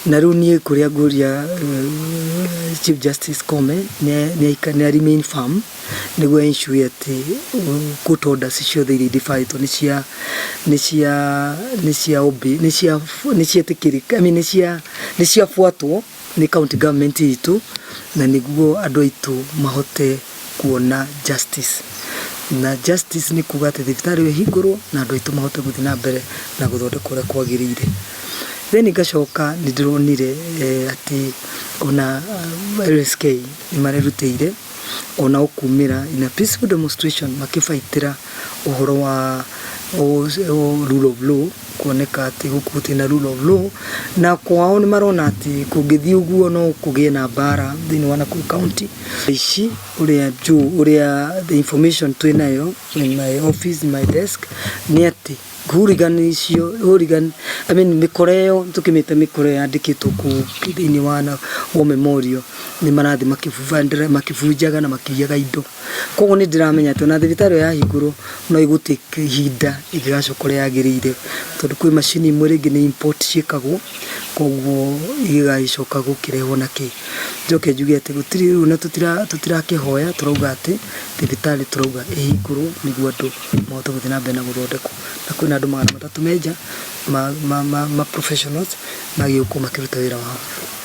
Na rĩu niĩ kũrĩa ngũria Chief Justice Koome nĩ remain firm nĩguo ensure atĩ court orders ciothe iria ideferĩtwo nĩ cia nĩ cia nĩ cia obey, nĩ cia nĩ cietĩkĩrĩka, I mean nĩ ciabuatwo nĩ county government itũ, na nĩguo andũ aitũ mahote kuona justice. Na justice nĩ kuga atĩ thibitarĩ ĩyo ĩhingũrwo na andũ aitũ mahote gũthiĩ na mbere na gũthondekwo ũrĩa kwagĩrĩire. Then ngacoka nĩ ndĩronire atĩ ona LSK nĩ marerutĩire ona kumĩra in a peaceful demonstration makĩbaitĩra ũhoro wa rule of law, kuoneka atĩ gũkũ gũtirĩ na rule of law, na kwao nĩ marona atĩ kũngĩthiĩ ũguo no kũgĩe na mbara thĩinĩ wa Nakuru County. Ici ũrĩa njũĩ, ũrĩa the information twĩnayo in my office, in my desk, nĩ atĩ hooligan icio, hooligan, I mean mĩkora ĩyo tũkĩmĩte mĩkora ĩyo yandĩkĩtwo kũu thĩinĩ wa War Memorial, nĩ marathiĩ makĩbunjaga na makĩiyaga indo. Koguo nĩ ndĩramenya atĩ ona thibitarĩ ĩyo yahingũrwo no ĩgũtake ihinda ĩngĩgacoka ũrĩa yagĩrĩire, tondũ kwĩ macini imwe rĩngĩ nĩ import ciĩkagwo, koguo igĩgagĩcoka gũkĩrehwo na kĩ. Njoke njuge atĩ gũtirĩ rĩu na tũtirakĩhoya, tũrauga atĩ thibitarĩ tũrauga ĩhingũrwo nĩguo andũ mahote gũthiĩ na mbere na gũthondekwo. Na kwĩna andũ 300 me nja ma professionals magĩũkwo makĩruta wĩra wao.